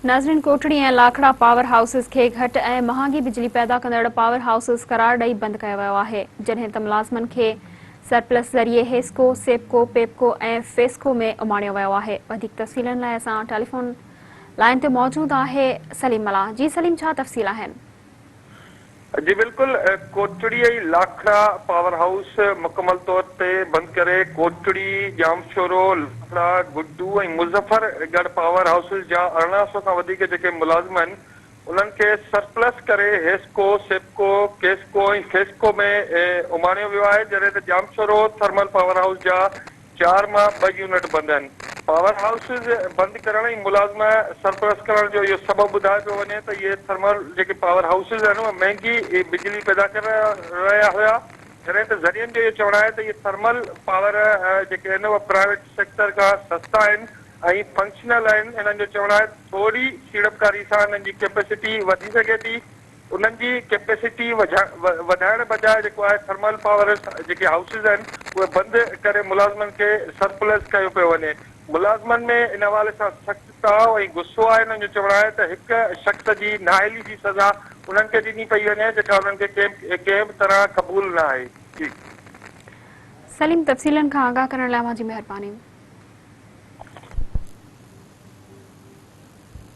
ناظرين Kotri ۽ Lakhra power houses کي گهٽ ۽ مهانگي بجلي پيدا ڪندڙ پاور هائوسز قرار ڏئي بند ڪيو ويو آهي جڏهن ته ملازمن کي سرپلس ذريعي حيسڪو، سيپڪو، پيپڪو ۽ فيسڪو ۾ اماڻيو ويو آهي وڌيڪ تفصيلن لاء اسان ٽيليفون لائين تي موجود آهي سليم ملاح جي سليم ڇا تفصيل آهن. جي بلڪل ڪوٽڙي ۽ لاکڙا پاور هائوس مڪمل طور تي بند ڪري ڪوٽڙي، ڄامشورو، لاکڙا، گڊو ۽ مظفر ڳڙهه پاور هائوسز جا 18 سو کان وڌيڪ جيڪي ملازم آهن انهن کي سرپلس ڪري حيسڪو، سيپڪو، ڪيسڪو ۽ فيسڪو ۾ اماڻيو ويو آهي جڏهن ته ڄامشورو ٿرمل پاور هائوس جا چار مان ٻه يونٽ بند آهن. پاور هائوسز بند ڪرڻ ۽ ملازم سرپلس ڪرڻ جو اهو سبب ٻڌايو پيو وڃي ته اهي ٿرمل جيڪي پاور هائوسز آهن اهي مهنگي بجلي پيدا ڪري رهيا هيا جڏهن ته ذريعن جو اهو چوڻ آهي ته اهي ٿرمل پاور جيڪي آهن اهي پرائيويٽ سيڪٽر کان سستا آهن ۽ فنڪشنل آهن انهن جو چوڻ آهي ته ٿوري سيڙپڪاري سان انهن جي ڪيپيسٽي وڌي سگهي ٿي. انهن جي ڪيپيسٽي وڌائڻ بجاء جيڪو آهي ٿرمل پاور جيڪي هائوسز آهن اهي بند ڪري ملازمن کي سرپلس ڪيو پيو وڃي. ملازمن ۾ ان حوالي سان سخت تاء ۽ غصو آهي انهن جو چوڻ آهي ته هڪ شخص جي نااهلي جي سزا انهن کي ڏني پئي وڃي جيڪا انهن کي ڪنهن به طرح قبول نه آهي. جي. سليم تفصيلن کان آگاهه ڪرڻ لاء اوهان جي مهرباني.